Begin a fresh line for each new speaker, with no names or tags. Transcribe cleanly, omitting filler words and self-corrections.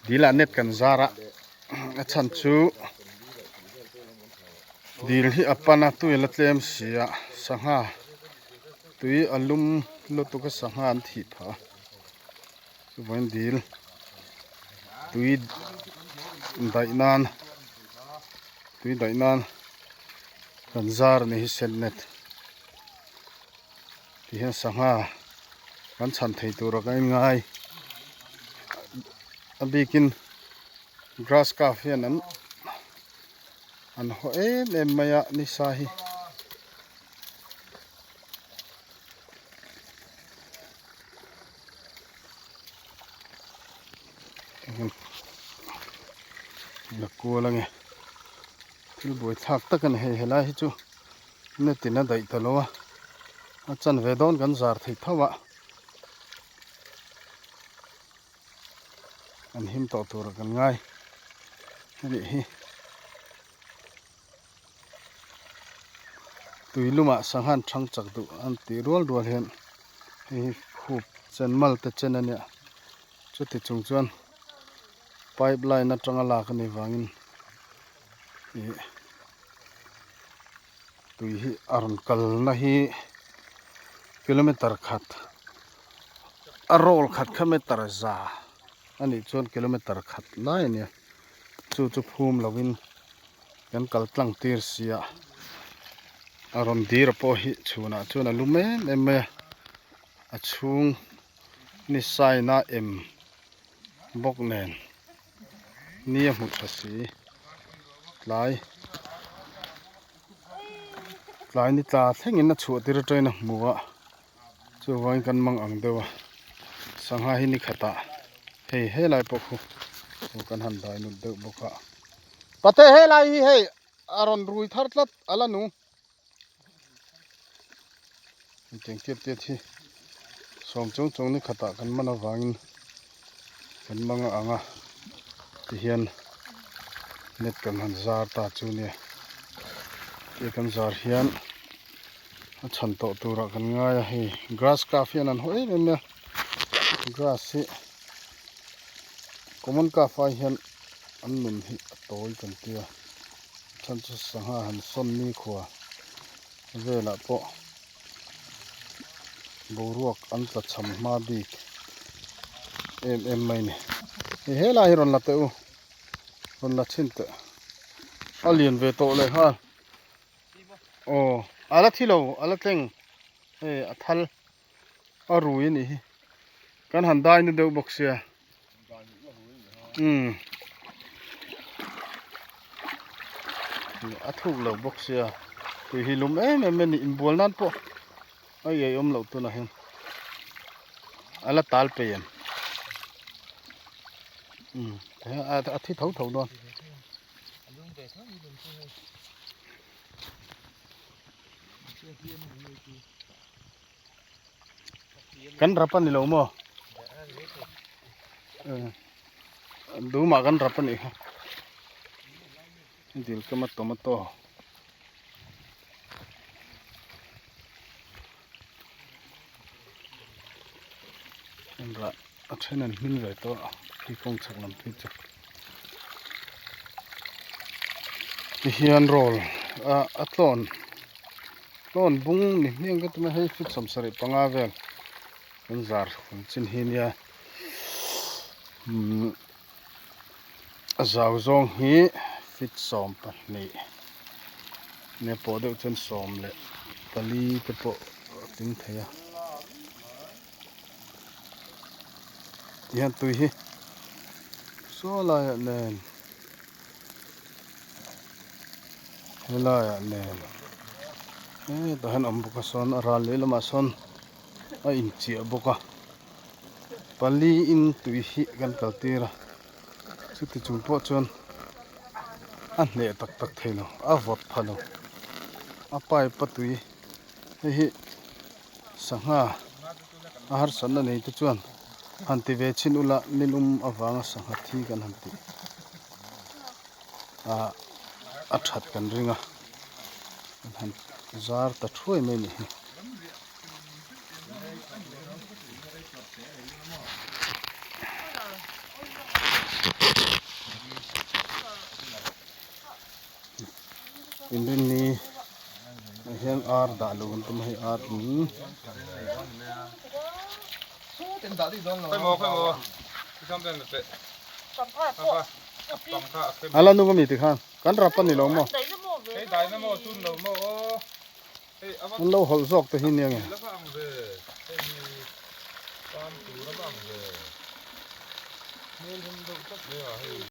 Dil ah net kan zar a a chhan chu dil hi a pan a tui a la tlem si a sangha tui a lum lutuk a sangha an thih phah a chuvain dil tui daih nan tui daih nan kan zar a ni hi set net. Ti hian sangha kan chhan thei tur a ka en ngai a bikin grass carp hian an an haw em em mai a nisa hi. La kual ange thil buaithlak tak a ni hei helai hi chu. Net in a daih ta lo a, a chanve dawn kan zar thei tho a, an him tawh tur ah kan ngai a nih hi. Tui lumah sangha an thang chak duh an tih rual rual hian hei hi khup chen mal te chen a nia chuti chung chuan pipe line atanga lak a nih vangin ih. Tui hi a rawn kalna hi kilometer khat a roll khat kha meter za a nih chuan kilometer khat lai a nia chu chu phum lovin kan kal tlang tir si a a rawn dir pawh hi chhunah chuan a lum em em mai a a chhung ni sign a em bawk nen. Ni a hmu tha si tlai tlai ni tla thlengin a chhuah tir atangin a hmu a chuvangin kan mang ang deuh a sangha hi ni khatah hei helai pawh khu kan han dai nut deuh bawk a pate helai hi hei a rawn rui thar tlat a la nung. Hetiang tiat tiat hi sawm chung chung ni khatah kan man avangin kan mang a ang a tihian net kan han zar ta chu nia tia kan zar hian a chhan tawh turah kan ngai a hei grass carp hian an haw em em mai a grass hi common carp ai hian an nun hi a tawi kan tia. Chhan chu sangha han sawn ni khua velah pawh boruak an tla cham hma bik em em mai a ni. Hei helai hi rawn la teh u rawn la chhin teh a lian ve tawh leh nghal aw a la thi lo a la tleng hei a thal a rui a nih hi kan han dai na deuh bawk sia umm a thuk lo bawk sia tui hi lum em em a ni inbual nan pawh a iai awm loh tunah hian a la tal pei em umm a thi tho tho dawn. Kan rap a ni lo maw? Dumah kan rap a nih kha. Dil kama tomato. Rah a then an hmin ve tawh a khi kawng chhak lam phei chu. Tihian roll a tlawn tlawn bung ni hmiang ka tum a hei feet 75 vel kan zar kan chin hi nia umm a zau zawng hi feet 12 nia pawh deuh chuan 14 te pawh a tling thei a. Tihian tui hi saw laiah nen helaiah nen hetah hian a awm bawk a sawn a ral leh lamah sawn a inchiah bawk a pali in tui hi kan kal tir a chuti chung pawh chuan a hneh tak tak thei lo a vawt pha lo a pipe a tui hei hi. Sangha a harsatna nei te chuan han ti ve chhin ula nilum avanga sangha thi kan han tih ah a that kan ring a kan han zar ta thuai mai a nih hi. Inrinni ah hian ar dah loh an tum a hei ar in. A la nung ami tikhan kan rap a ni lo maw? An lo hawlh zawk te hi nia nge.